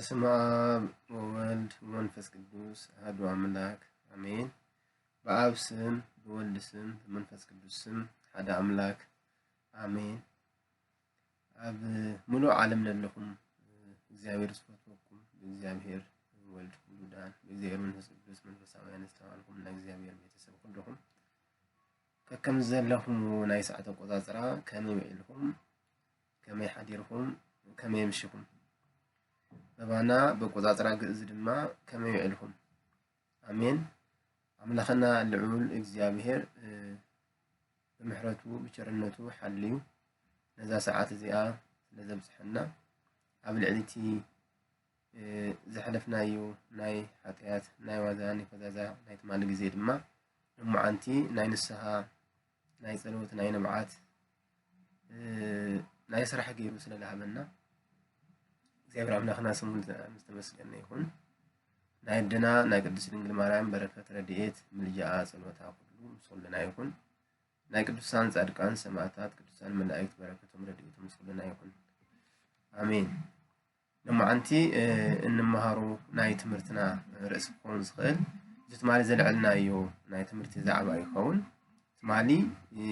በስመ አብ ወወልድ ወመንፈስ ቅዱስ አሐዱ አምላክ አሜን። በአብ ስም፣ በወልድ ስም፣ በመንፈስ ቅዱስ ስም ሓደ አምላክ አሜን። ኣብ ሙሉእ ዓለም ዘለኹም እግዚኣብሔር ዝፈትወኩም፣ ብእግዚኣብሔር ወልድ ውሉዳን፣ ብእግዚኣብሔር መንፈስ ቅዱስ መንፈሳውያን ዝተባህልኩም ናይ እግዚኣብሔር ቤተሰብ ኩልኹም፣ ከከም ዘለኹም ናይ ሰዓት ኣቆጻጽራ ከመይ ውዒልኹም፣ ከመይ ሓዲርኹም፣ ከመይ ኣምሽኹም? በባና በቆጻጽራ ግእዝ ድማ ከመይ ውዒልኹም? ኣሜን። ኣምላኽና ልዑል እግዚኣብሔር፣ እ፣ ብምሕረቱ ብቸርነቱ ሓልዩ ነዛ ሰዓት እዚኣ ስለ ዘብጽሐና፣ ኣብ ልዕሊ እቲ፣ እ፣ ዘሕለፍናዮ ናይ ሓጢኣት፣ ናይ ዋዛ፣ ናይ ፈዛዛ፣ ናይ ትማሊ ግዜ ድማ፣ ሎማዓንቲ ናይ ንስሓ፣ ናይ ጸሎት፣ ናይ ንብዓት፣ እ፣ ናይ ስራሕ ገይሩ ስለ ዝሃበና፣ እግዚኣብሔር ኣምላኽና ስሙ ዝተመስገነ ይኹን። ናይ ኣደና ናይ ቅድስት ድንግል ማርያም በረከት፣ ረድኤት፣ ምልጃኣ፣ ጸሎታ ኩሉ ምስ ኩልና ይኹን። ናይ ቅዱሳን ጻድቃን ሰማዕታት፣ ቅዱሳን መላእክት በረከቶም ረድኤቶም ምስ ኩልና ይኹን። ኣሜን። ሎማዓንቲ፣ እ፣ እንመሃሮ ናይ ትምህርትና ርእሲ ክኸውን ዝኽእል፣ እዚ ትማሊ ዘልዐልናዮ ናይ ትምህርቲ ዛዕባ ይኸውን። ትማሊ፣ እ፣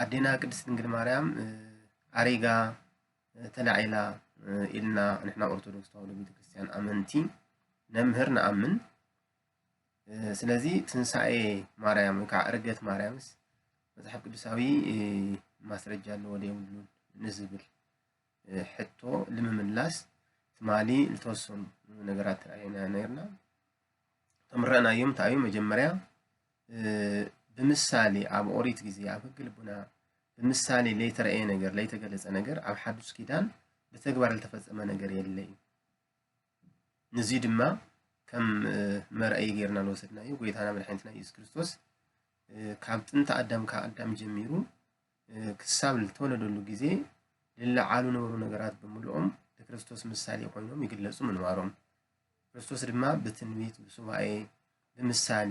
ኣዴና ቅድስት ድንግል ማርያም፣ እ፣ ኣሪጋ፣ እ፣ ተላዒላ፣ እ፣ ኢልና ንሕና ኦርቶዶክስ ተዋህዶ ቤተክርስትያን ኣመንቲ ነምህር፣ ንኣምን። እ፣ ስለዚ ትንሳኤ ማርያም ወይ ከዓ ዕርገት ማርያምስ መጽሓፍ ቅዱሳዊ፣ እ፣ ማስረጃ ኣለዎ ዶ የብሉን ንዝብል፣ እ፣ ሕቶ ንምምላስ ትማሊ ዝተወሰኑ ነገራት ተራእየና ነርና። እቶም ረእናዮም እንታይ እዩ? መጀመርያ፣ እ፣ ብምሳሌ ኣብ ኦሪት ግዜ፣ ኣብ ሕጊ ልቡና ብምሳሌ ለይተረእየ ነገር፣ ለይተገለጸ ነገር ኣብ ሓዱስ ኪዳን ብተግባር ዝተፈጸመ ነገር የለ እዩ። ንዚ ድማ ከም፣ እ፣ መርኣይ ጌርና ዝወሰድናዮ ጎይታና መድሓኒትና ኢየሱስ ክርስቶስ፣ እ፣ ካብ ጥንቲ ኣዳም፣ ካብ ኣዳም ጀሚሩ፣ እ፣ ክሳብ ዝተወለደሉ ግዜ ዝለዓሉ ነበሩ ነገራት ብምልኦም ንክርስቶስ ምሳሌ ኮይኖም ይግለጹ ምንባሮም። ክርስቶስ ድማ ብትንቢት፣ ብሱባኤ፣ ብምሳሌ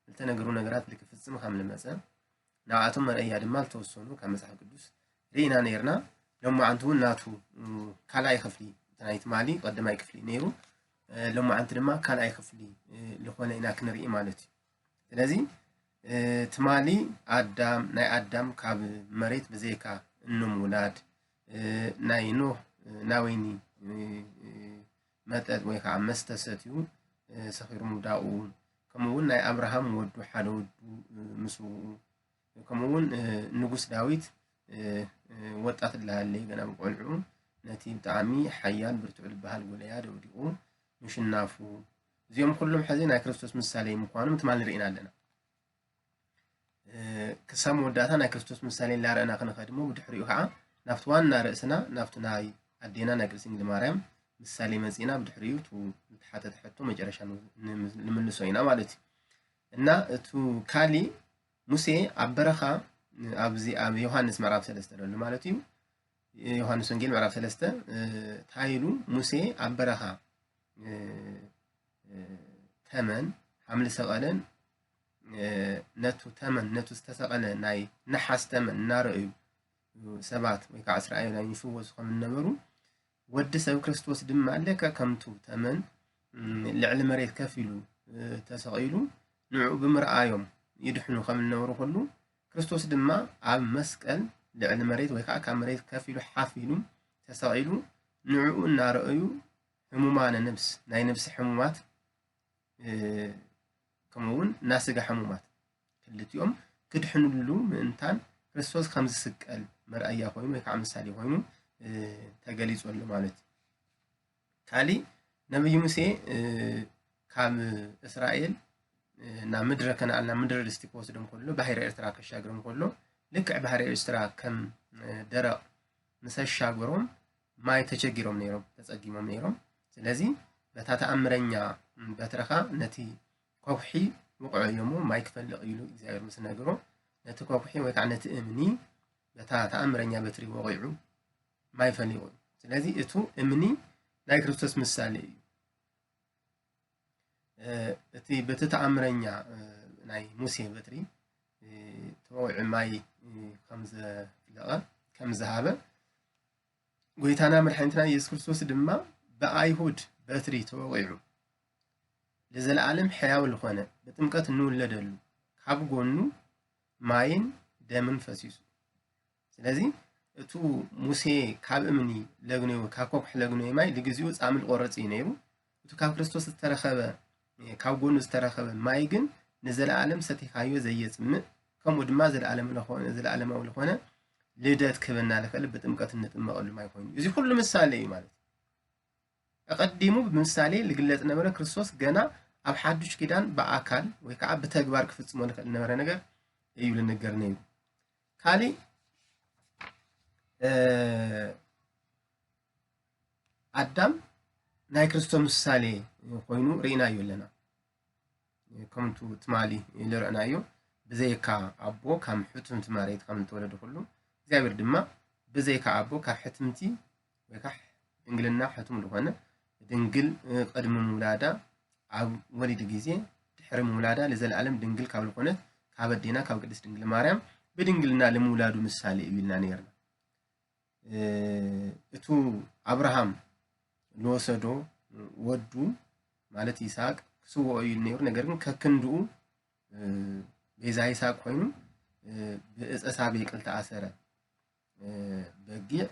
ዝተነገሩ ነገራት ልክፍጽም ከም ዝመጸ፣ ንኣቶም መርኣያ ድማ ዝተወሰኑ ካብ መጽሓፍ ቅዱስ ርኢና ነይርና። ሎማዓንቲ እውን ናቱ፣ እ፣ ካልኣይ ክፍሊ፣ እቲ ናይ ትማሊ ቀዳማይ ክፍሊ ነይሩ፣ እ፣ ሎማዓንቲ ድማ ካልኣይ ክፍሊ፣ እ፣ ዝኾነ ኢና ክንርኢ ማለት እዩ። ስለዚ፣ እ፣ ትማሊ ኣዳም፣ ናይ ኣዳም ካብ መሬት ብዘይካ እኖም ውላድ፣ እ፣ ናይ ኖህ፣ እ፣ ናይ ወይኒ፣ እ፣ እ፣ መጠጥ ወይ ከዓ መስተ ሰትዩ፣ እ፣ ሰኺሩ ምውዳቑ፣ ከምኡ እውን ናይ ኣብርሃም ወዱ፣ ሓደ ወዱ፣ እ፣ ምስውኡ፣ ከምኡ እውን፣ እ፣ ንጉስ ዳዊት፣ እ፣ እ፣ ወጣት እንዳሃለየ ገና ብቆልዕኡ ነቲ ብጣዕሚ ሓያል ብርቱዕ ዝበሃል ጎልያድ ኣውዲቑ ምሽናፉ፣ እዚኦም ኩሎም ሕዚ ናይ ክርስቶስ ምሳሌ ምዃኖም ትማሊ ርኢና ኣለና። እ፣ ክሳብ መወዳእታ ናይ ክርስቶስ ምሳሌ እናረኣና ክንኸድ እሞ፣ ብድሕሪኡ ከዓ ናብቲ ዋና ርእስና፣ ናብቲ ናይ ኣዴና ናይ ቅድስት ድንግል ማርያም ምሳሌ መጺእና፣ ብድሕሪኡ እቲ ዝተሓተተ ሕቶ መጨረሻ ን-፣ ን-፣ ንምልሶ ኢና ማለት እዩ። እና እቱ ካሊ ሙሴ ኣብ በረኻ፣ ኣብዚ ኣብ ዮሃንስ ምዕራፍ ሰለስተ ዘሎ ማለት እዩ። ዮሃንስ ወንጌል ምዕራፍ ሰለስተ፣ እ፣ እንታይ ኢሉ? ሙሴ ኣብ በረኻ፣ እ፣ እ፣ ተመን ሓምሊ ሰቐለን፣ እ፣ ነቱ ተመን፣ ነቱ ዝተሰቐለ ናይ ነሓስ ተመን እናረኣዩ ሰባት ወይ ከዓ እስራኤላውያን ይፍወሱ ከም ዝነበሩ፣ ወዲ ሰብ ክርስቶስ ድማ ለከ ከምቱ ተመን፣ እም፣ ልዕሊ መሬት ከፍ ኢሉ፣ እ፣ ተሰቒሉ ንዕኡ ብምርኣዮም ይድሕኑ ከም ዝነበሩ ኩሉ፣ ክርስቶስ ድማ ኣብ መስቀል ልዕሊ መሬት ወይ ከዓ ካብ መሬት ከፍ ኢሉ ሓፍ ኢሉ ተሰቒሉ ንዕኡ እናረኣዩ ህሙማነ ነብስ፣ ናይ ነብሲ ሕሙማት፣ እ፣ ከምኡ እውን ናይ ስጋ ሕሙማት ክልቲኦም ክድሕንሉ ምእንታን ክርስቶስ ከም ዝስቀል መርኣያ ኮይኑ ወይ ከዓ ምሳሌ ኮይኑ፣ እ፣ ተገሊጹ ኣሎ ማለት እዩ። ካሊእ ነብዩ ሙሴ፣ እ፣ ካብ እስራኤል፣ እ፣ ናብ ምድረ ከነኣን፣ ናብ ምድረ ርስቲ ክወስዶም ከሎ፣ ባሕሪ ኤርትራ ከሻግሮም ከሎ፣ ልክዕ ባሕሪ ኤርትራ ከም፣ እ፣ ደረቕ ምስ ኣሻገሮም ማይ ተቸጊሮም ነይሮም፣ ተጸጊሞም ነይሮም። ስለዚ በታ ተኣምረኛ በትርኻ ነቲ ከውሒ ውቕዖ እሞ ማይ ክፈልቕ ኢሉ እግዚኣብሔር ምስ ነገሮ፣ ነቲ ከውሒ ወይ ከዓ ነቲ እምኒ በታ ተኣምረኛ በትሪ ወቒዑ ማይ ፈሊቑ እዩ። ስለዚ እቱ እምኒ ናይ ክርስቶስ ምሳሌ እዩ። እ፣ እቲ በቲ ተኣምረኛ፣ እ፣ ናይ ሙሴ በትሪ፣ እ፣ ተወቒዑ ማይ፣ እ፣ ከም ዘፍለቐ፣ ከም ዝሃበ፣ ጎይታና መድሓኒትና ኢየሱስ ክርስቶስ ድማ ብኣይሁድ በትሪ ተወቒዑ፣ ለዘለኣለም ሕያው ልኾነ ብጥምቀት እንውለደሉ፣ ካብ ጎኑ ማይን ደምን ፈሲሱ። ስለዚ እቱ ሙሴ ካብ እምኒ ለግነዮ፣ ካብ ከኩሕ ለግነዮ ማይ ልግዚኡ ጻምእ ልቆርጽ እዩ ነይሩ። እቱ ካብ ክርስቶስ ዝተረኸበ፣ ካብ ጎኑ ዝተረኸበ ማይ ግን ንዘለኣለም ሰቲኻዮ ዘየጽምእ፣ ከምኡ ድማ ዘለኣለም ለኾነ፣ ዘለኣለማዊ ልኾነ ልደት ክህበና ልኽእል ብጥምቀት እንጥመቐሉ ማይ ኮይኑ። እዚ ኩሉ ምሳሌ እዩ ማለት እዩ። ኣቐዲሙ ብምሳሌ ልግለጽ ነበረ። ክርስቶስ ገና ኣብ ሓዱሽ ኪዳን ብኣካል ወይ ከዓ ብተግባር ክፍጽሞ ልኽእል ነበረ ነገር እዩ ልንገር ነይሩ። ካሊእ፣ እ፣ ኣዳም ናይ ክርስቶስ ምሳሌ ኮይኑ ርኢናዮ ኣለና። ከምቱ ትማሊ ልርዕናዮ፣ ብዘይካ ኣቦ ካብ ሕትምቲ መሬት ከም ዝተወለደ ኩሉ፣ እግዚኣብሔር ድማ ብዘይካ ኣቦ ካብ ሕትምቲ ወይ ከዓ ድንግልና ሕቱም ዝኾነ ድንግል፣ እ፣ ቅድሚ ምውላዳ፣ ኣብ ወሊድ ግዜ፣ ድሕሪ ምውላዳ፣ ለዘለኣለም ድንግል ካብ ዝኾነት ካብ ኣዴና ካብ ቅድስት ድንግል ማርያም ብድንግልና ልምውላዱ ምሳሌ እዩ ኢልና ነይርና። እ፣ እቱ ኣብርሃም ልወሰዶ ወዱ ማለት ይስሐቅ ክስውኦ እዩ ነይሩ። ነገር ግን ከክንድኡ፣ እ፣ ቤዛ ይስሐቅ ኮይኑ፣ እ፣ ብእፀ ሳቤቅ ልተኣሰረ፣ እ፣ በጊዕ፣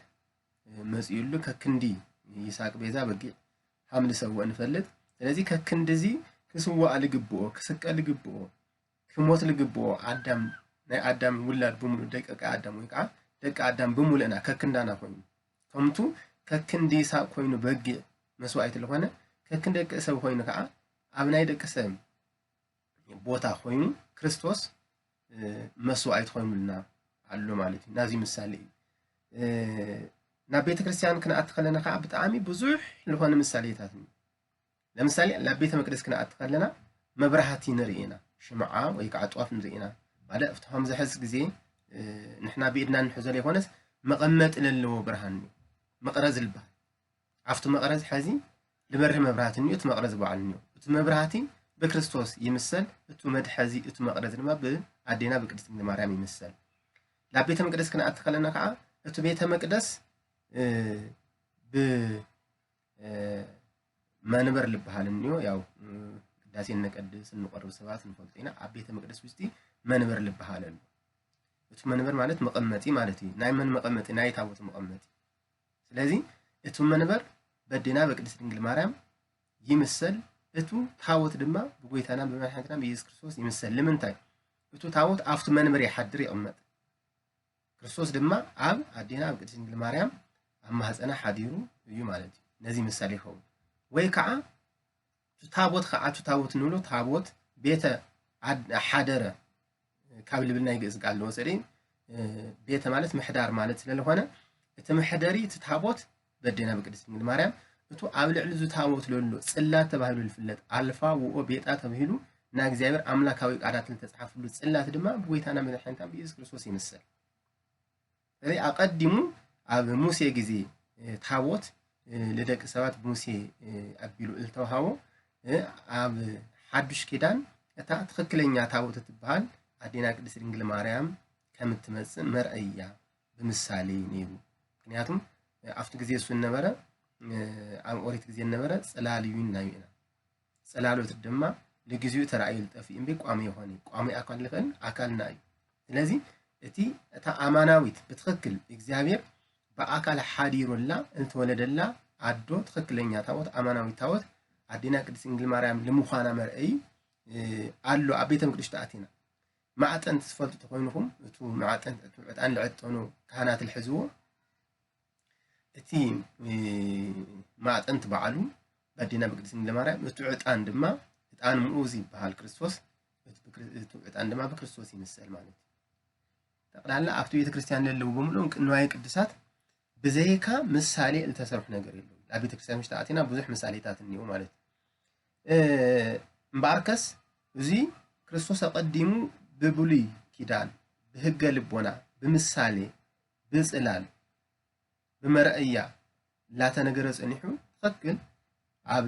እ፣ መፂኡሉ ከክንዲ ይስሐቅ ቤዛ በጊዕ ሃም ልሰውኦ ንፈልጥ። ስለዚ ከክንዲ እዚ ክስዋእ ልግብኦ፣ ክስቀል ልግብኦ፣ ክሞት ልግብኦ ኣዳም፣ ናይ ኣዳም ውላድ ብምሉእ ደቂ ኣዳም ወይ ከዓ ደቂ ኣዳም ብምሉእና ከክንዳና ኮይኑ፣ ከምቱ ከክንዲ ይስሐቅ ኮይኑ በጊዕ መስዋዕቲ ልኾነ፣ ከክንዲ ደቂ ሰብ ኮይኑ ከዓ ኣብ ናይ ደቂ ሰብ ቦታ ኮይኑ ክርስቶስ፣ እ፣ መስዋዕቲ ኮይኑልና ኣሎ ማለት እዩ። ናዚ ምሳሌ እዩ። እ፣ ናብ ቤተ ክርስቲያን ክንኣቲ ከለና ከዓ ብጣዕሚ ብዙሕ ልኾነ ምሳሌታት እዩ። ለምሳሌ ናብ ቤተ መቅደስ ክንኣቲ ከለና መብራህቲ ንርኢ ኢና፣ ሽምዓ ወይ ከዓ ጧፍ ንርኢ ኢና። ማለት ኣብቲ ከምዚ ሕዚ ግዜ፣ እ፣ ንሕና ብኢድና እንሕዞ ዘይኮነስ መቐመጢ ለለዎ ብርሃን እዩ። መቕረዝ ልበሃል። ኣብቲ መቕረዝ ሕዚ ልበርህ መብራህቲ እኒኦ፣ እቲ መቕረዝ በዓል እኒኦ። እቲ መብራህቲ ብክርስቶስ ይምሰል፣ እቲ መድሐዚ፣ እቲ መቕረዝ ድማ ብኣዴና ብቅድስት ድንግል ማርያም ይምሰል። ናብ ቤተ መቅደስ ክንኣቲ ከለና ከዓ እቲ ቤተ መቅደስ፣ እ፣ ብ-፣ እ፣ መንበር ልበሃል እኒኦ። ያው፣ እ፣ ቅዳሴ እንቀድስ እንቆርብ ሰባት ንፈልጦ ኢና። ኣብ ቤተ መቅደስ ውሽጢ መንበር ልበሃል ኣሎ። እቲ መንበር ማለት መቐመጢ ማለት እዩ። ናይ መን መቐመጢ? ናይ ታቦት መቐመጢ። ስለዚ እቲ መንበር በዴና በቅድስት ድንግል ማርያም ይምሰል፣ እቱ ታቦት ድማ ብጎይታና ብመድሓኒትና ብኢየሱስ ክርስቶስ ይምሰል። ንምንታይ? እቱ ታቦት ኣብቲ መንበር ይሓድር ይቕመጥ። ክርስቶስ ድማ ኣብ ኣዴና ኣብ ቅድስት ድንግል ማርያም ኣብ ማህፀና ሓዲሩ እዩ ማለት እዩ። ነዚ ምሳሌ ይኸውን። ወይ ከዓ እቲ ታቦት ከዓ፣ እቲ ታቦት ንብሎ ታቦት ቤተ ኣድ-፣ ሓደረ ካብ ልብል ናይ ግእዝ ቃል ዝወሰደ እዩ። እ፣ ቤተ ማለት ምሕዳር ማለት ስለ ዝኾነ፣ እቲ መሕደሪ እቲ ታቦት በዴና ብቅድስት ድንግል ማርያም፣ እቱ ኣብ ልዕሊ እዚ ታቦት ለሎ ጽላት ተባሂሉ ዝፍለጥ ኣልፋ ውኦ ቤጣ ተባሂሉ ናይ እግዚኣብሔር ኣምላካዊ ቃላት ዝተጻሕፍሉ ጽላት ድማ ብጎይታና መድሓኒትና ብኢየሱስ ክርስቶስ ይምሰል። ስለዚ ኣቐዲሙ ኣብ ሙሴ ግዜ፣ እ፣ ታቦት፣ እ፣ ንደቂ ሰባት ብሙሴ፣ እ፣ ኣቢሉ ዝተዋሃቦ፣ እ፣ ኣብ ሓዱሽ ኪዳን እታ ትኽክለኛ ታቦት እትበሃል ኣዴና ቅድስት ድንግል ማርያም ከም እትመጽእ መርኣያ ብምሳሌ ነይሩ። ምክንያቱም፣ እ፣ ኣብቲ ግዜ እሱ ነበረ፣ እ፣ ኣብ ኦሪት ግዜ ነበረ ጽላል እዩ ኢልናዮ ኢና። ጽላሎት ድማ ንግዚኡ ተራእዩ ዝጠፍእ እምበር ቋሚ ይኾነ። ቋሚ ኣካል ልኽእል ኣካልና እዩ። ስለዚ እቲ፣ እታ ኣማናዊት ብትኽክል እግዚኣብሔር ብኣካል ሓዲሩላ እንተወለደላ ኣዶ ትኽክለኛ ታቦት፣ ኣማናዊት ታቦት ኣዴና ቅድስት ድንግል ማርያም ልምዃና መርአይ፣ እ፣ ኣሎ። ኣብ ቤተ መቅደስ ተኣቲና ማዕጠንት ትፈልጡ ተኾይንኹም፣ እቱ ማዕጠንት፣ እቱ ዕጣን ልዕጠኑ ካህናት ልሕዝዎ፣ እቲ፣ እ፣ ማዕጠንት በዓሉ በዴና ብቅድስት ድንግል ማርያም፣ እቱ ዕጣን ድማ፣ ዕጣን ምኡዝ ይበሃል ክርስቶስ፣ እቱ ብክር-፣ እቱ ዕጣን ድማ ብክርስቶስ ይምሰል ማለት እዩ። ጠቕላላ ኣብቲ ቤተ ክርስቲያን ለለዉ ብምልኦም ንዋየ ቅድሳት ብዘይካ ምሳሌ ዝተሰርሑ ነገር የለዉ። ኣብ ቤተ ክርስቲያን ውሽጢ ኣቲና ብዙሕ ምሳሌታት እኒኦ ማለት እዩ። እ፣ እምበኣርከስ እዚ ክርስቶስ ኣቐዲሙ ብብሉይ ኪዳን፣ ብህገ ልቦና፣ ብምሳሌ፣ ብጽላል፣ ብመርኣያ ላተነገረ ጸኒሑ፣ ትኽክል ኣብ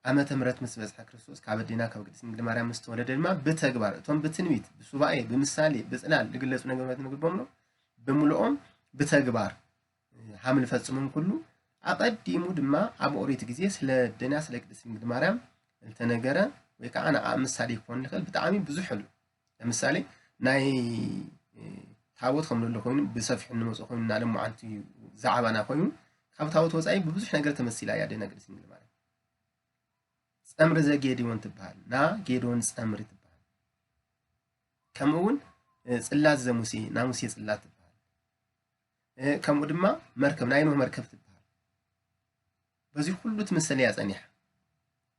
ዓመተ ምሕረት ምስ በጽሐ ክርስቶስ ካብ ኣዴና ካብ ቅድስት ድንግል ማርያም ምስ ተወለደ ድማ ብተግባር እቶም ብትንቢት፣ ብሱባኤ፣ ብምሳሌ፣ ብጽላል ዝግለጹ ነገራት ንግቦም ነው ብምልኦም ብተግባር ሃም ልፈጽሞም ኩሉ ኣቐዲሙ ድማ ኣብ ኦሪት ግዜ ስለ ኣዴና ስለ ቅድስት ድንግል ማርያም ዝተነገረ ወይ ከዓ ንዓ ምሳሌ ክኾን ዝኽእል ብጣዕሚ ብዙሕ ኣሎ። ለምሳሌ ናይ ታቦት ከም ዘሎ ኮይኑ ብሰፊሑ እንመፅኦ ኮይኑ እናለምዓንቲ ዛዕባና ኮይኑ ካብ ታቦት ወፃኢ ብብዙሕ ነገር ተመሲላ እያ ኣዴና ቅድስት ድንግል ማርያም። ጸምሪ ዘጌዲዮን ትበሃል፣ ና ጌዶን ጸምሪ ትበሃል። ከምኡ እውን ጽላት ዘሙሴ፣ ናይ ሙሴ ጽላት ትበሃል። ከምኡ ድማ መርከብ፣ ናይ ኖህ መርከብ ትበሃል። በዚ ኩሉ ትምሰል እያ ጸኒሓ።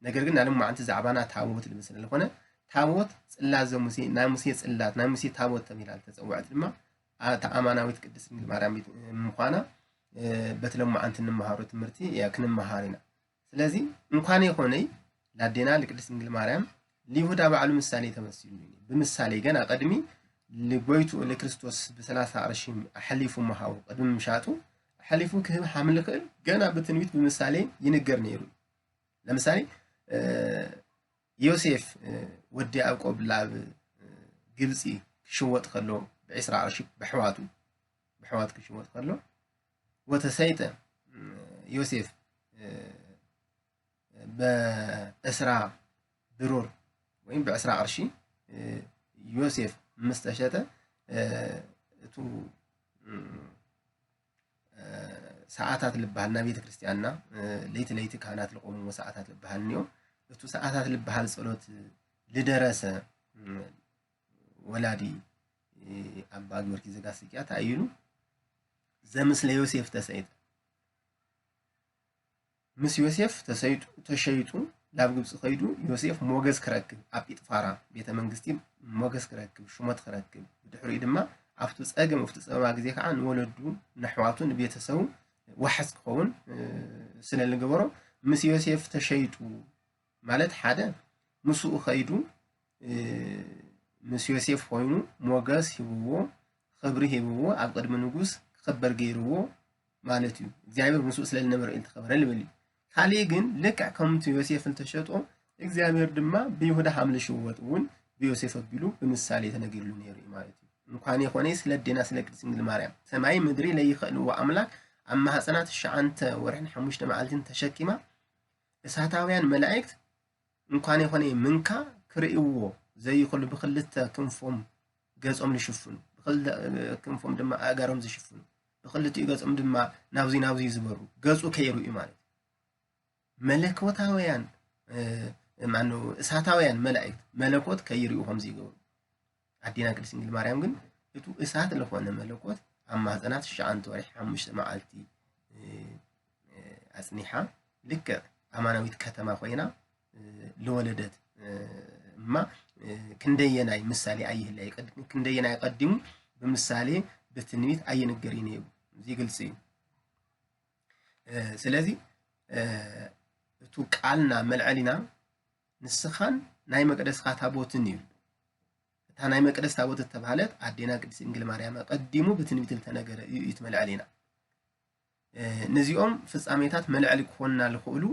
ነገር ግን ናልማዓንቲ ዛዕባና ታቦት ልብል ስለ ዝኾነ ታቦት ጽላት ዘሙሴ፣ ናይ ሙሴ ጽላት፣ ናይ ሙሴ ታቦት ተባሂላ ዝተጸውዐት ድማ እታ ኣማናዊት ቅድስት ድንግል ማርያም ምዃና በቲ ለማዓንቲ እንመሃሮ ትምህርቲ ክንመሃር ኢና። ስለዚ እንኳን የኾነይ ላዴና ልቅድስት ድንግል ማርያም ልይሁዳ ባዕሉ ምሳሌ ተመሲሉ እዩ። ብምሳሌ ገና ቅድሚ ልጎይቱ ልክርስቶስ ብሰላሳ ቅርሺ ኣሕሊፉ ምሃቡ ቅድሚ ምሻጡ ኣሕሊፉ ክህብ ሃም ልኽእል ገና ብትንቢት ብምሳሌ ይንገር ነይሩ። ለምሳሌ ዮሴፍ ወዲ ያዕቆብ ላብ ግብፂ ክሽወጥ ከሎ ብዕስራ ቅርሺ ብሕዋቱ ብሕዋቱ ክሽወጥ ከሎ ወተሰይጠ ዮሴፍ በእስራ ብሩር ወይም ብዕስራ ቅርሺ ዮሴፍ ምስ ተሸጠ እቱ ሰዓታት ልበሃል ናብ ቤተ ክርስቲያንና ለይቲ ለይቲ ካህናት ልቆምዎ ሰዓታት ልበሃል እኒኦ። እቱ ሰዓታት ልበሃል ጸሎት ልደረሰ ወላዲ ኣባ ጊዮርጊስ ዘጋስጫ እንታይ ኢሉ ዘምስለ ዮሴፍ ተሰይጠ ምስ ዮሴፍ ተሰይጡ ተሸይጡ ናብ ግብፂ ከይዱ ዮሴፍ ሞገስ ክረክብ ኣብ ጲጥፋራ ቤተ መንግስቲ ሞገስ ክረክብ ሽሞት ክረክብ ብድሕሪኡ ድማ ኣብቱ ፀገም ኣብቱ ፀበባ ግዜ ከዓ ንወለዱ ንኣሕዋቱ ንቤተሰቡ ዋሕስ ክኸውን ስለ ዝገበሮ ምስ ዮሴፍ ተሸይጡ ማለት ሓደ ምስኡ ከይዱ ምስ ዮሴፍ ኮይኑ ሞገስ ሂብዎ ክብሪ ሂብዎ ኣብ ቅድሚ ንጉስ ክኽበር ገይርዎ ማለት እዩ። እግዚኣብሔር ምስኡ ስለ ዝነበረ እዩ ዝተኸበረ ልብል እዩ። ካሊእ ግን ልክዕ ከምቲ ዮሴፍ እንተሸጦ እግዚኣብሔር ድማ ብይሁዳ ሃም ልሽወጥ እውን ብዮሴፍ ኣቢሉ ብምሳሌ ተነጊርሉ ነይሩ እዩ ማለት እዩ። እንኳን የኾነ ስለ ኣዴና ስለ ቅድስት ድንግል ማርያም ሰማይ ምድሪ ለይኸእልዎ ኣምላክ ኣብ ማህፀና ትሽዓንተ ወርሕን ሓሙሽተ መዓልትን ተሸኪማ እሳታውያን መላእክት እንኳን የኾነ ምንካ ክርእይዎ ዘይኽእሉ ብክልተ ክንፎም ገጾም ዝሽፍኑ ብክልተ ክንፎም ድማ ኣእጋሮም ዝሽፍኑ ብክልቲኡ ገጾም ድማ ናብዚ ናብዚ ዝበሩ ገጹ ከይርእዩ ማለት እዩ። መለኮታውያን ማነው እሳታውያን መላእክት መለኮት ከይርእዩ ከም ዝገብሩ ኣዴና ቅድስት ድንግል ማርያም ግን እቱ እሳት ለኾነ መለኮት ኣብ ማህፀና ትሽዓንተ ወርሒ ሓሙሽተ መዓልቲ ኣፅኒሓ ልክዕ ኣማናዊት ከተማ ኮይና ለወለደት እማ ክንደየናይ ምሳሌ ኣይህለይ ክንደየናይ ቀዲሙ ብምሳሌ ብትንቢት ኣይንገር እዩ ነይሩ። እዚ ግልፂ እዩ። ስለዚ እቱ ቃልና መልዐሊና ንስኻን ናይ መቅደስካ ታቦትን እዩ። እታ ናይ መቅደስ ታቦት እተባህለት ኣዴና ቅድስት ድንግል ማርያም ቀዲሙ ብትንቢት ዝተነገረ እዩ እዩ ትመልዐሊና። ነዚኦም ፍጻሜታት መልዐሊ ክኾንና ዝኽእሉ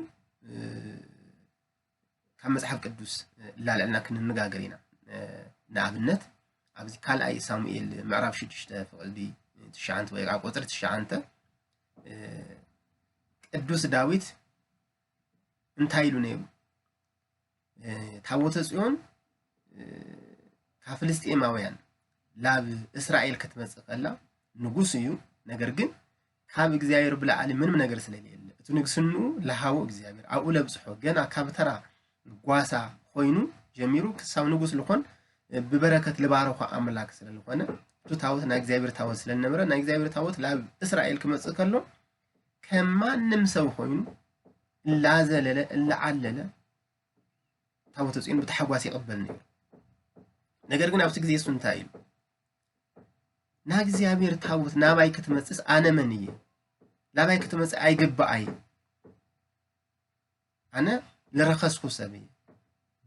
ካብ መጽሓፍ ቅዱስ እላልዕልና ክንነጋገር ኢና። ንኣብነት ኣብዚ ካልኣይ ሳሙኤል ምዕራፍ ሽዱሽተ ፍቕዲ ትሽዓንተ ወይ ከዓ ቁፅሪ ትሽዓንተ ቅዱስ ዳዊት እንታይ ኢሉ ነይሩ? ታቦተ ጽዮን ካብ ፍልስጤማውያን ላብ እስራኤል ክትመጽእ ከላ ንጉስ እዩ። ነገር ግን ካብ እግዚኣብሔር ብላዕሊ ምንም ነገር ስለሌለ እቲ ንግስንኡ ለሃቦ እግዚኣብሔር ኣብኡ ለብጽሖ ገና ካብ ተራ ጓሳ ኮይኑ ጀሚሩ ክሳብ ንጉስ ልኾን ብበረከት ልባረኾ ኣምላክ ስለልኾነ እቲ ታቦት ናይ እግዚኣብሔር ታቦት ስለልነበረ ናይ እግዚኣብሔር ታቦት ላብ እስራኤል ክመጽእ ከሎ ከም ማንም ሰብ ኮይኑ እላዘለለ እላዓለለ ታቦተ ጽዮን ብታሕጓስ ይቕበል ነይሩ። ነገር ግን ኣብቲ ግዜ እሱ እንታይ ኢሉ? ናይ እግዚኣብሔር ታቦት ናባይ ክትመጽእስ ኣነ መን እየ? ናባይ ክትመጽእ ኣይግባኣይ። ኣነ ልረኸስኩ ሰብ እየ፣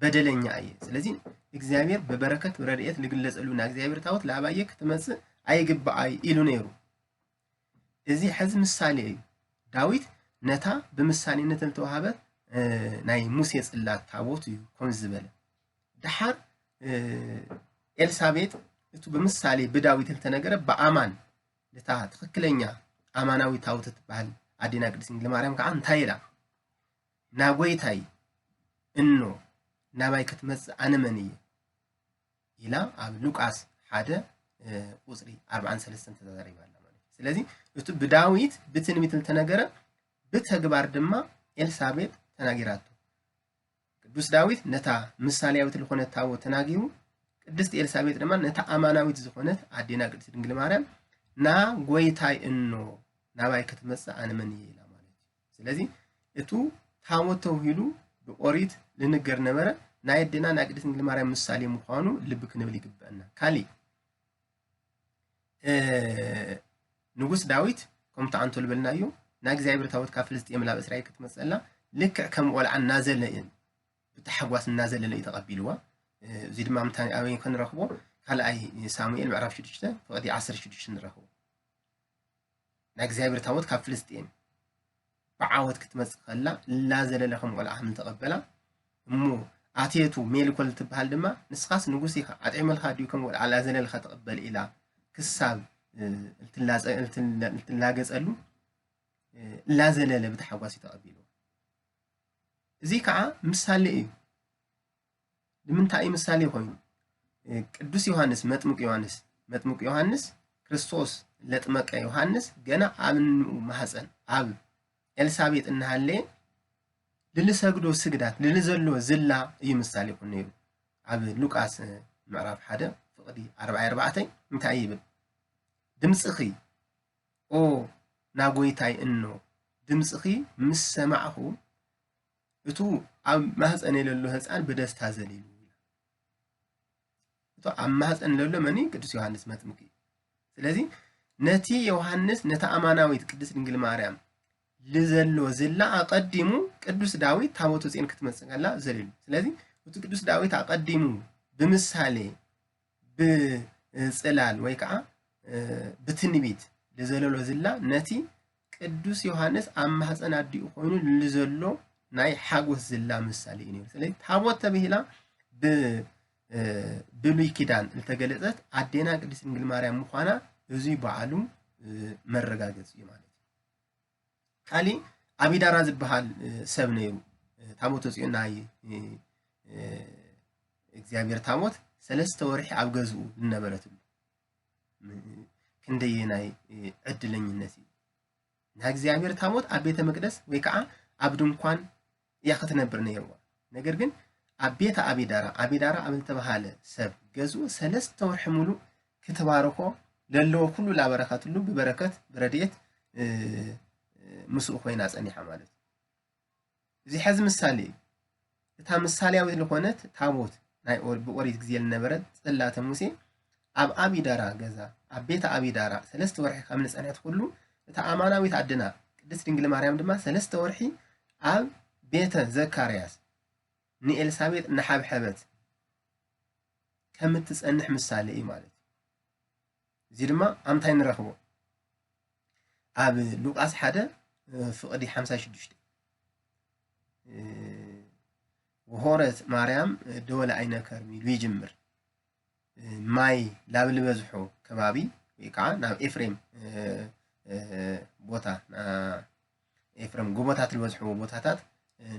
በደለኛ እየ። ስለዚ እግዚኣብሔር ብበረከት ብረድኤት ልግለጸሉ ናይ እግዚኣብሔር ታቦት ላባየ ክትመጽእ ኣይግባኣይ ኢሉ ነይሩ። እዚ ሕዚ ምሳሌ እዩ። ዳዊት ነታ ብምሳሌነት ዝተዋሃበት ናይ ሙሴ ጽላት ታቦት እዩ ኮን ዝበለ። ደሓር ኤልሳቤጥ እቱ ብምሳሌ ብዳዊት ዝተነገረ ብኣማን ነታ ትኽክለኛ ኣማናዊ ታቦት ትበሃል ኣዴና ቅድስት ድንግል ማርያም ከዓ እንታይ ኢላ? "ናጎይታይ እኖ ናባይ ክትመጽእ ኣነ መን እየ?" ኢላ ኣብ ሉቃስ ሓደ ቁፅሪ ኣርባዓን ሰለስተን ተዛሪባ ኣላ ማለት እዩ። ስለዚ እቲ ብዳዊት ብትንቢት ዝተነገረ ብተግባር ድማ ኤልሳቤጥ ተናጊራቶ። ቅዱስ ዳዊት ነታ ምሳሌያዊት ዝኾነት ታቦት ተናጊሩ፣ ቅድስት ኤልሳቤጥ ድማ ነታ ኣማናዊት ዝኾነት ኣዴና ቅድስት ድንግል ማርያም "ናጎይታይ እኖ ናባይ ክትመጽእ ኣነ መን እየ?" ኢላ ማለት እዩ። ስለዚ እቱ ታቦት ተውሂሉ ብኦሪት ልንገር ነበረ ናይ ኣዴና ናይ ቅድስት ድንግል ማርያም ምሳሌ ምዃኑ ልቢ ክንብል ይግበአና። ካሊእ ንጉስ ዳዊት ከምቲ ኣንቶ ልበልናዮ ናይ እግዚኣብሔር ታቦት ካብ ፍልስጤም ናብ እስራኤል ክትመጸላ ልክዕ ከም ቆልዓ እናዘለለ ብታሕጓስ እናዘለለ እዩ ተቐቢልዋ። እዚ ድማ ምንታይ ኣበይ ክንረኽቦ? ካልኣይ ሳሙኤል ምዕራፍ ሽዱሽተ ፍቕዲ ዓሰርተ ሽዱሽተ ንረኽቦ። ናይ እግዚኣብሔር ታቦት ካብ ፍልስጤም ብዓወት ክትመጽእ ከላ እናዘለለ ከም ቆልዓ ከም ዝተቐበላ እሞ ኣቴቱ ሜልኮል ትበሃል ድማ ንስኻስ ንጉስ ኢኻ ኣጥዒመልካ ድዩ ከም ቆልዓ እናዘለልካ ትቕበል ኢላ ክሳብ እልትላገጸሉ እላዘለለ ብታሓጓስ እዩ ተቐቢሉ። እዚ ከዓ ምሳሌ እዩ። ንምንታይ እዩ ምሳሌ ኮይኑ? ቅዱስ ዮሃንስ መጥምቅ ዮሃንስ መጥምቅ ዮሃንስ ክርስቶስ ለጥመቀ ዮሃንስ ገና ኣብ እንኡ ማህፀን ኣብ ኤልሳቤጥ እናሃለየ ልልሰግዶ ስግዳት ልልዘሎ ዝላ እዩ ምሳሌ ኮይኑ ነይሩ። ኣብ ሉቃስ ምዕራፍ ሓደ ፍቕዲ ኣርባዕተ ኣርባዕተ እንታይ ይብል? ድምፅኺ ኦ ናጎይታይ እኖ ድምፅኺ ምስ ሰማዕኹ እቱ ኣብ ማህፀነይ ለሎ ህፃን ብደስታ ዘሊሉ። እቱ ኣብ ማህፀን ለሎ መኒ ቅዱስ ዮሃንስ መጥምቂ። ስለዚ ነቲ ዮሃንስ ነታ ኣማናዊት ቅድስት ድንግል ማርያም ልዘሎ ዝላ ኣቐዲሙ ቅዱስ ዳዊት ታቦተ ጽዮን ክትመጽእ ከላ ዘሊሉ። ስለዚ እቲ ቅዱስ ዳዊት ኣቐዲሙ ብምሳሌ ብጽላል ወይ ከዓ ብትንቢት ልዘለሎ ዝላ ነቲ ቅዱስ ዮሃንስ ኣብ ማህፀን ኣዲኡ ኮይኑ ልዘሎ ናይ ሓጎስ ዝላ ምሳሌ እዩ ነይሩ። ስለዚ ታቦት ተብሂላ ብብሉይ ኪዳን ዝተገለጸት ኣዴና ቅድስት ድንግል ማርያም ምዃና እዙይ በዓሉ መረጋገፂ እዩ ማለት እዩ። ካሊእ ኣቢዳራ ዝበሃል ሰብ ነይሩ። ታቦተ ጽዮን ናይ እግዚኣብሔር ታቦት ሰለስተ ወርሒ ኣብ ገዝኡ ዝነበረትሉ ክንደየናይ ዕድለኝነት እዩ። ናይ እግዚኣብሔር ታቦት ኣብ ቤተ መቅደስ ወይ ከዓ ኣብ ድንኳን እያ ክትነብር ነይርዋ። ነገር ግን ኣብ ቤተ ኣቢዳራ ኣቢዳራ ኣብ ዝተባሃለ ሰብ ገዝኡ ሰለስተ ወርሒ ሙሉእ ክትባርኾ ለለዎ ኩሉ ላበረከትሉ ብበረከት ብረድኤት ምስኡ ኮይና ጸኒሓ ማለት እዩ። እዚ ሕዚ ምሳሌ እዩ። እታ ምሳሌያዊት ዝኾነት ታቦት ናይ ብኦሪት ግዜ ዝነበረት ጽላተ ሙሴ ኣብ ኣቢዳራ ገዛ ኣብ ቤተ ኣቢዳራ ሰለስተ ወርሒ ከም ዝጸንሐት ኩሉ እታ ኣማናዊት ኣድና ቅድስት ድንግል ማርያም ድማ ሰለስተ ወርሒ ኣብ ቤተ ዘካርያስ ንኤልሳቤጥ እናሓብሐበት ከም እትጸንሕ ምሳሌ እዩ ማለት እዩ። እዚ ድማ ኣምታይ ንረኽቦ ኣብ ሉቃስ ሓደ ፍቕዲ ሓምሳ ሽዱሽተ ወሆረት ማርያም ደወለ ኣይነ ከርሚ ኢሉ ይጅምር። ማይ ላብ ዝበዝሖ ከባቢ ወይ ከዓ ናብ ኤፍሬም ቦታ ኤፍሬም ጎቦታት ዝበዝሕዎ ቦታታት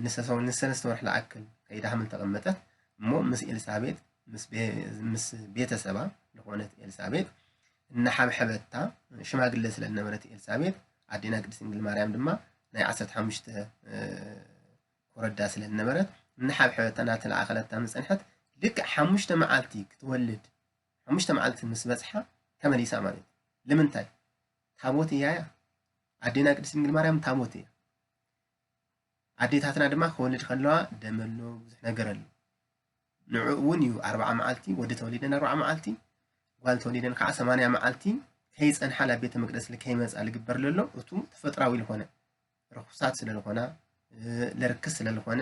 ንሰለስተ ወርሒ ዝኣክል ከይዳ ከም ዝተቐመጠት እሞ ምስ ኤልሳቤጥ ምስ ቤተሰባ ዝኾነት ኤልሳቤጥ እናሓብሐበታ ሽማግለ ስለ ዝነበረት ኤልሳቤጥ ኣዴና ቅድስት ድንግል ማርያም ድማ ናይ ዓሰርተ ሓሙሽተ ኮረዳ ስለ ዝነበረት እናሓብሐበታ እናተለኣኸለታ ምስ ጸንሐት ልክዕ ሓሙሽተ መዓልቲ ክትወልድ ሓሙሽተ መዓልቲ ምስ በጽሓ ተመሊሳ ማለት እዩ። ንምንታይ? ታቦት እያ እያ። ኣዴና ቅድስት ድንግል ማርያም ታቦት እያ። ኣዴታትና ድማ ክወልድ ከለዋ ደም ኣሎ ብዙሕ ነገር ኣሎ። ንዕኡ እውን እዩ ኣርባዓ መዓልቲ ወዲ ተወሊደን ኣርባዓ መዓልቲ ጓል ተወሊደን ከዓ ሰማንያ መዓልቲ ከይጸንሓ ናብ ቤተ መቅደስ ከይመጻ ልግበር ለሎ እቱ ተፈጥራዊ ልኾነ ርኩሳት ስለ ልኾና ለርክስ ስለ ልኾነ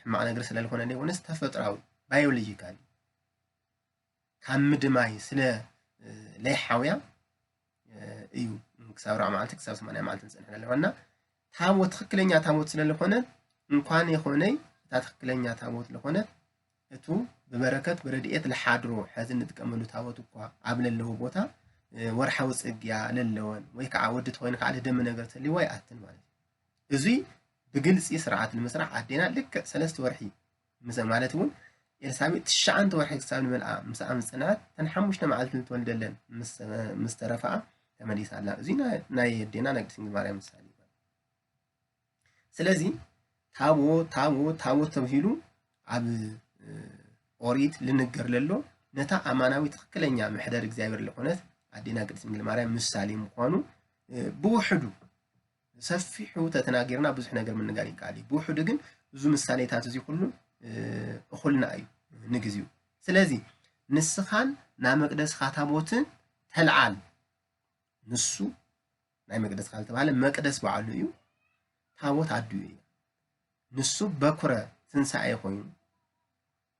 ሕማቕ ነገር ስለ ልኾነ ዘይኮነስ ተፈጥራዊ ባዮሎጂካሊ ካብ ምድማይ ስለ ለይሓውያ እዩ ክሳብ ኣርባዓ መዓልቲ ክሳብ ሰማንያ መዓልቲ ንፀንሕ ኣለዋ እና ታቦት ትኽክለኛ ታቦት ስለ ዝኾነ እንኳን የኾነይ እታ ትኽክለኛ ታቦት ዝኾነት እቱ ብበረከት ብረድኤት ልሓድሮ ሐዚ እንጥቀመሉ ታቦት እኳ ኣብ ለለዎ ቦታ ወርሓዊ ጽግያ ለለወን ወይ ከዓ ወዲ ተኮይኑ ከዓ ደም ነገር ተልይዋ ይኣትን ማለት እዩ። እዙይ ብግልፂ ስርዓት ንምስራሕ ኣዴና ልክዕ ሰለስተ ወርሒ ምስ ማለት እውን ኤልሳቤጥ ትሽዓንተ ወርሒ ክሳብ ንመልኣ ምስኣ ምስ ፀንሐት ተን ሓሙሽተ መዓልቲ ንትወልደለን ምስ ተረፈኣ ተመሊሳ ኣላ። እዙይ ናይ ኣዴና ናይ ቅድስት ድንግል ማርያም ምሳሌ እዩ። ስለዚ ታቦት ታቦት ታቦት ተብሂሉ ኣብ ኦሪት ልንገር ለሎ ነታ ኣማናዊ ትኽክለኛ መሕደር እግዚኣብሔር ለኾነት ኣዴና ቅድስት ድንግል ማርያም ምሳሌ ምዃኑ ብውሕዱ ሰፊሑ ተተናጊርና ብዙሕ ነገር ምንጋር ይከኣል እዩ። ብውሕዱ ግን እዚ ምሳሌታት እዚ ኩሉ እኹልና እዩ ንግዚኡ። ስለዚ ንስኻን ናብ መቅደስኻ ታቦትን ተልዓል። ንሱ ናይ መቅደስኻ ዝተባህለ መቅደስ በዓሉ እዩ፣ ታቦት ኣዲኡ እዩ። ንሱ በኩረ ትንሳኤ ኮይኑ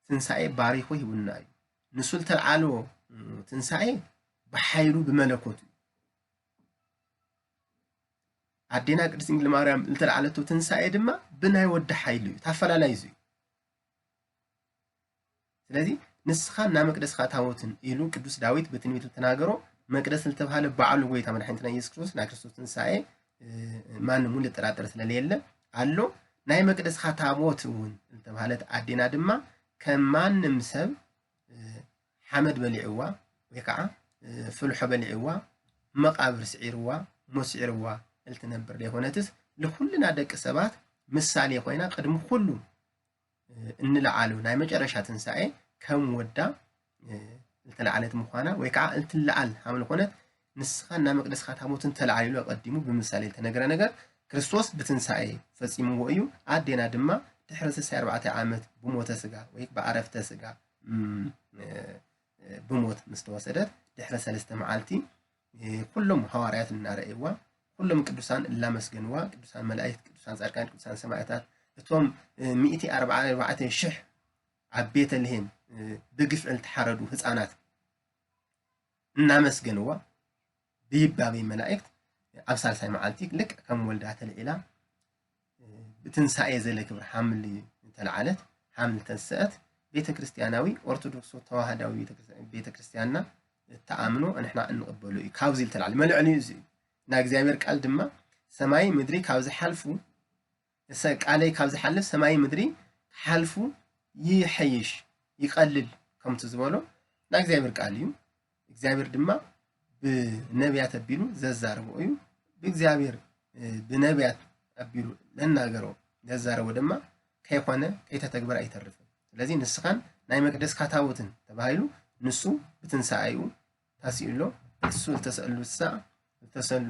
ትንሳኤ ባሪኹ ሂቡና እዩ። ንሱ ዝተልዓሎ ትንሳኤ ብሓይሉ ብመለኮቱ እዩ። ኣዴና ቅድስት ድንግል ማርያም ዝተልዓለቶ ትንሳኤ ድማ ብናይ ወዲ ሓይሉ እዩ። ታፈላላይ እዩ። ስለዚ ንስኻ እና መቅደስካ ታቦትን ኢሉ ቅዱስ ዳዊት ብትንቢቱ ተናገሮ። መቅደስ ዝተባህለ ባዕሉ ጎይታ መድሓኒትና ኢየሱስ ክርስቶስ ናይ ክርስቶስ ትንሳኤ ማንም እውን ልጠራጠር ስለለየለ ኣሎ። ናይ መቅደስካ ታቦት እውን ዝተባህለት ኣዴና ድማ ከም ማንም ሰብ ሓመድ በሊዕዋ ወይ ከዓ ፍልሖ በሊዕዋ መቃብር ስዒርዋ ሞት ስዒርዋ እልትነብር ዘይኮነትስ ንኩልና ደቂ ሰባት ምሳሌ ኮይና ቅድሚ ኩሉ እንልዓሉ ናይ መጨረሻ ትንሳኤ ከም ወዳ እልተለዓለት ምዃና ወይ ከዓ እልትለዓል ሃም ዝኾነት ንስኻ እና መቅደስካ ታቦትን ተለዓል ኢሉ ኣቐዲሙ ብምሳሌ ዝተነገረ ነገር ክርስቶስ ብትንሳኤ ፈጺምዎ እዩ። ኣዴና ድማ ድሕሪ ስሳይ ኣርባዕተ ዓመት ብሞተ ስጋ ወይ ብዓረፍተ ስጋ ብሞት ምስ ተወሰደት ድሕሪ ሰለስተ መዓልቲ ኩሎም ሃዋርያት እናረእይዋ ኩሎም ቅዱሳን እላመስገንዋ ቅዱሳን መላእክት ቅዱሳን ጻድቃን ቅዱሳን ሰማዕታት እቶም ሚእቲ ኣርባዓ ኣርባዕተ ሽሕ ኣብ ቤተልሔም ብግፍዒ ዝተሓረዱ ህፃናት እናመስገንዋ ብይባቤ መላእክት ኣብ ሳልሳይ መዓልቲ ልክዕ ከም ወልዳ ተልዒላ ብትንሳኤ ዘለ ክብር ሓምሊ ተልዓለት ሓምሊ ተንስአት ቤተክርስትያናዊ ኦርቶዶክስ ተዋህዳዊ ቤተክርስትያንና እተኣምኖ ንሕና እንቕበሎ እዩ። ካብዚ ዝተልዓለ መልዕሊ እዩ። እዚ ናይ እግዚኣብሔር ቃል ድማ ሰማይ ምድሪ ካብ ዝሓልፉ ቃለይ ካብ ዝሓልፍ ሰማይ ምድሪ ክሓልፉ ይሐይሽ ይቐልል ከምቲ ዝበሎ ናይ እግዚኣብሔር ቃል እዩ። እግዚኣብሔር ድማ ብነቢያት ኣቢሉ ዘዛረቦ እዩ። ብእግዚኣብሔር ብነቢያት ኣቢሉ ለናገሮ ዘዛረቦ ድማ ከይኮነ ከይተተግበረ ኣይተርፍን። ስለዚ ንስኻን ናይ መቅደስካ ታቦትን ተባሂሉ ንሱ ብትንሳኤኡ ታሲኡ ኣሎ። እሱ ዝተሰእሉ ሳዕ ዝተሰሉ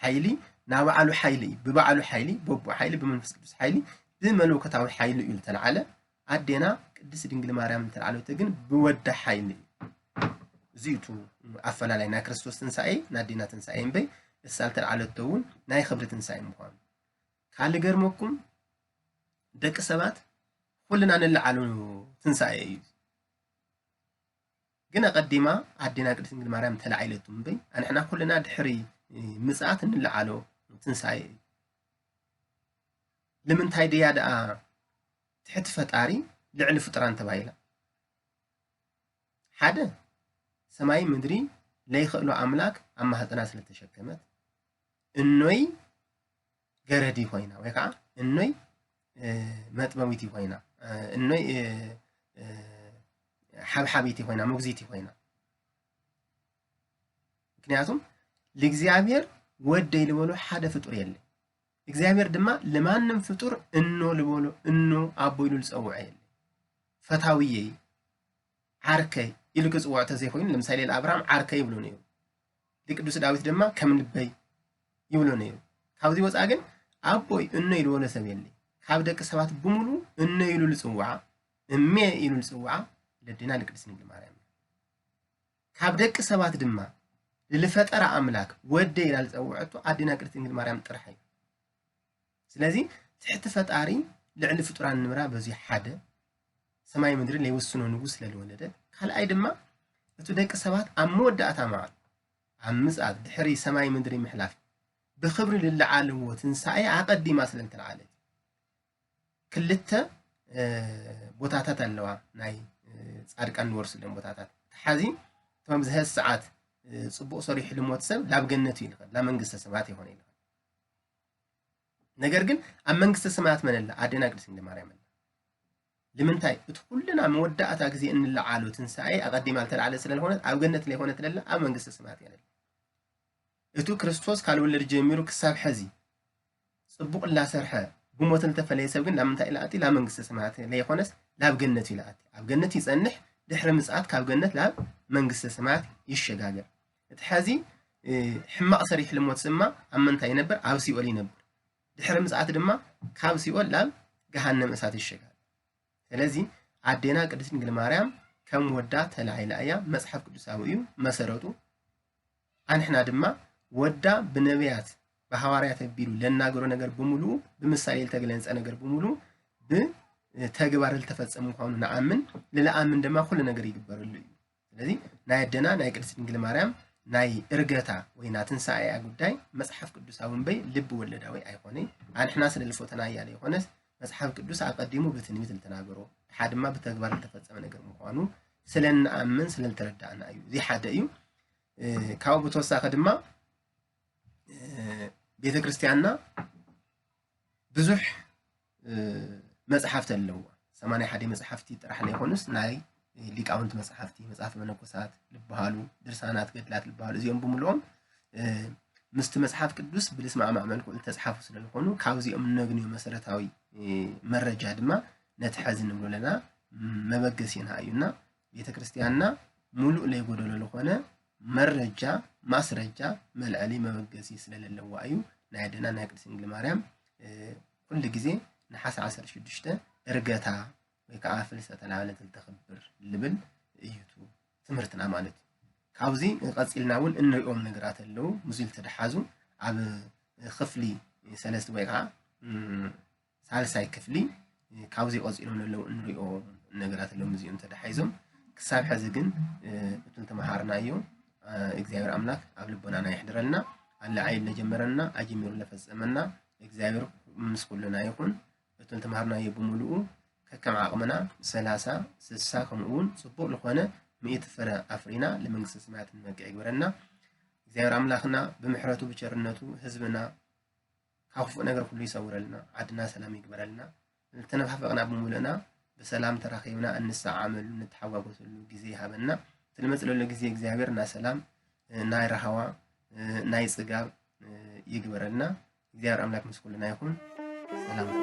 ሓይሊ ናባዕሉ ሓይሊ እዩ። ብባዕሉ ሓይሊ በቦ ሓይሊ ብመንፈስ ቅዱስ ሓይሊ ብመለኮታዊ ሓይሊ እዩ ዝተልዓለ። ኣዴና ቅድስት ድንግል ማርያም ዝተልዓለቶ ግን ብወዳ ሓይሊ እዩ። እዚ እዩ እቲ ኣፈላላይ ናይ ክርስቶስ ትንሳኤ ናይ ኣዴና ትንሳኤ እምበይ እሳ ዝተልዓለቶ እውን ናይ ክብሪ ትንሳኤ ምዃኑ ካልእ ገርመኩም ደቂ ሰባት ኩልና ንለዓሉ ትንሳኤ እዩ። ግን ኣቐዲማ ኣዴና ቅድስት ድንግል ማርያም ተላዒለቱ እምበይ ኣንሕና ኩልና ድሕሪ ምጽኣት እንለዓሎ ትንሳኤ እዩ። ንምንታይ ድያ ደኣ ትሕቲ ፈጣሪ ልዕሊ ፍጡራን ተባሂላ? ሓደ ሰማይ ምድሪ ለይኽእሎ ኣምላክ ኣብ ማህፀና ስለተሸከመት እኖይ ገረዲ ኮይና ወይ ከዓ እኖይ መጥበዊቲ ኮይና እኖይ ሓብሓቢቲ ኮይና መጉዚቲ ኮይና ምክንያቱም ልእግዚኣብሔር ወደይ ልበሎ ሓደ ፍጡር የለ እግዚኣብሔር ድማ ልማንም ፍጡር እኖ ልበሎ እኖ ኣቦ ኢሉ ልፀውዖ የለ ፈታውየይ ዓርከይ ኢሉ ክፅውዖ ተዘይኮይኑ ለምሳሌ ለኣብርሃም ዓርከይ ይብሎ ነይሩ ልቅዱስ ዳዊት ድማ ከም ልበይ ይብሎ ነይሩ ካብዚ ወፃ ግን ኣቦይ እኖ ኢልበሎ ሰብ የለ ካብ ደቂ ሰባት ብምሉ እኖ ኢሉ ልፅውዓ እሜ ኢሉ ልፅውዓ ለዴና ልቅድስ ንግል ማርያም ካብ ደቂ ሰባት ድማ ልፈጠራ ኣምላክ ወደ ኢላ ዝፀውዐቶ ኣዴና ቅድስት ድንግል ማርያም ጥራሕ እዩ ስለዚ ትሕቲ ፈጣሪ ልዕሊ ፍጡራን ንምራ በዚ ሓደ ሰማይ ምድሪ ለይውስኖ ንጉስ ስለዝወለደ ካልኣይ ድማ እቲ ደቂ ሰባት ኣብ መወዳእታ መዓል ኣብ ምፅኣት ድሕሪ ሰማይ ምድሪ ምሕላፍ ብክብሪ ልለዓልዎ ትንሳኤ ኣቐዲማ ስለዝተለዓለት ክልተ ቦታታት ኣለዋ ናይ ፃድቃን ንወርስለን ቦታታት ተሓዚ ከም ዝሀስ ሰዓት ጽቡቕ ሰሪሑ ልሞት ሰብ ላብ ገነት እዩ ልኸድ፣ ላብ መንግስተ ሰማያት ይኾነ ይልኸድ። ነገር ግን ኣብ መንግስተ ሰማያት መን ኣላ? ኣዴና ቅድስት ድንግል ማርያም ኣላ። ልምንታይ? እቲ ኩልና መወዳእታ ግዜ እንለዓሎ ትንሳኤ ኣቐዲማ ልተለዓለ ስለ ዝኾነት ኣብ ገነት ለይኮነት ለላ ኣብ መንግስተ ሰማያት እያ ለላ። እቱ ክርስቶስ ካልወለድ ጀሚሩ ክሳብ ሐዚ ጽቡቕ ላሰርሐ ብሞት ልተፈለየ ሰብ ግን ላምንታይ ኢላ ኣቲ ላብ መንግስተ ሰማያት ለይኮነስ ላብ ገነት ኢላ ኣቲ ኣብ ገነት ይጸንሕ። ድሕሪ ምጽኣት ካብ ገነት ላብ መንግስተ ሰማያት ይሸጋገር። እቲ ሐዚ ሕማቕ ሰሪሕ ልሞት ስማ ኣብ ምንታይ ይነብር? ኣብ ሲኦል ይነብር። ድሕሪ ምጽኣት ድማ ካብ ሲኦል ላብ ገሃነም እሳት ይሸጋገር። ስለዚ ኣዴና ቅድስት ድንግል ማርያም ከም ወዳ ተላዒላ እያ። መጽሓፍ ቅዱሳዊ እዩ መሰረቱ። ኣንሕና ድማ ወዳ ብነቢያት ብሃዋርያት ኣቢሉ ለናገሮ ነገር ብምሉኡ ብምሳሌ ልተገለጸ ነገር ብምሉኡ ብተግባር ልተፈጸመ ምዃኑ ንኣምን። ልለኣምን ድማ ኩሉ ነገር ይግበረሉ እዩ። ስለዚ ናይ ኣደና ናይ ቅድስት ድንግል ማርያም ናይ እርገታ ወይ ናይ ትንሳኤያ ጉዳይ መጽሓፍ ቅዱሳዊ እምበይ ልብ ወለዳዊ ኣይኮነይ። ኣንሕና ስለ ልፎተና እያ ለይኮነስ መጽሓፍ ቅዱስ ኣቐዲሙ ብትንቢት ልተናገሮ ሓ ድማ ብተግባር ልተፈጸመ ነገር ምዃኑ ስለ እንኣምን ስለ ልተረዳእና እዩ። እዚ ሓደ እዩ። ካብኡ ብተወሳኺ ድማ ቤተ ክርስቲያንና ብዙሕ መጽሓፍቲ ኣለዎ። ሰማንያ ሓደ መጽሓፍቲ ጥራሕ ለይኮኑስ ናይ ሊቃውንቲ መጽሓፍቲ፣ መጽሓፍ መነኮሳት ልበሃሉ፣ ድርሳናት ገድላት ልበሃሉ እዚኦም ብምልኦም ምስቲ መጽሓፍ ቅዱስ ብልስማዕማዕ መልክዑ ልተጽሓፉ ስለ ዝኾኑ ካብዚኦም እነግንዮ መሰረታዊ መረጃ ድማ ነቲ ሐዚ ንብሎ ለና መበገሲና እዩና ቤተ ክርስቲያንና ሙሉእ ለይጎደሎ ዝኾነ መረጃ ማስረጃ መልዐሊ መበገሲ ስለ ለለዋ እዩ። ናይ ኣደና ናይ ቅድስት ድንግል ማርያም ኩሉ ግዜ ነሓሰ ዓሰርተ ሽዱሽተ እርገታ ወይ ከዓ ፍልሰተ ላዕለት ልተኽብር ልብል እዩ ትምህርትና ማለት እዩ። ካብዚ ቀፂልና እውን እንሪኦም ነገራት ኣለዉ። ምስዚ ልተደሓዙ ኣብ ክፍሊ ሰለስተ ወይ ከዓ ሳልሳይ ክፍሊ ካብዚ ቀፂሎም ዘለዉ እንሪኦ ነገራት ኣለዉ። ምስዚኦም ተደሓይዞም ክሳብ ሕዚ ግን እቶም ተምሃርናዮ እግዚኣብሔር ኣምላክ ኣብ ልቦናና የሕድረልና። ኣለዓይል ለጀመረና ኣጀሚሩ ለፈፀመና እግዚኣብሔር ምስ ኩልና ይኹን። እቶም ተምሃርናዮ ብምሉኡ ከከም ዓቕምና ሰላሳ ስሳ ከምኡ እውን ፅቡቕ ዝኾነ ምእቲ ፍረ ኣፍሪና ለመንግስተ ሰማያት ንበቅዕ ይግበረና። እግዚኣብሔር ኣምላኽና ብምሕረቱ ብቸርነቱ ህዝብና ካብ ክፉእ ነገር ኩሉ ይሰውረልና፣ ዓድና ሰላም ይግበረልና። ልተነፋፈቕና ብምሉእና ብሰላም ተራኺብና እንሰዓመሉ፣ ንተሓጓጎሰሉ ግዜ ይሃበና። እቲ ልመጽእ ለሎ ግዜ እግዚኣብሔር ናይ ሰላም፣ ናይ ራህዋ፣ ናይ ጽጋብ ይግበረልና። እግዚኣብሔር ኣምላክ ምስ ኩልና ይኹን። ሰላም።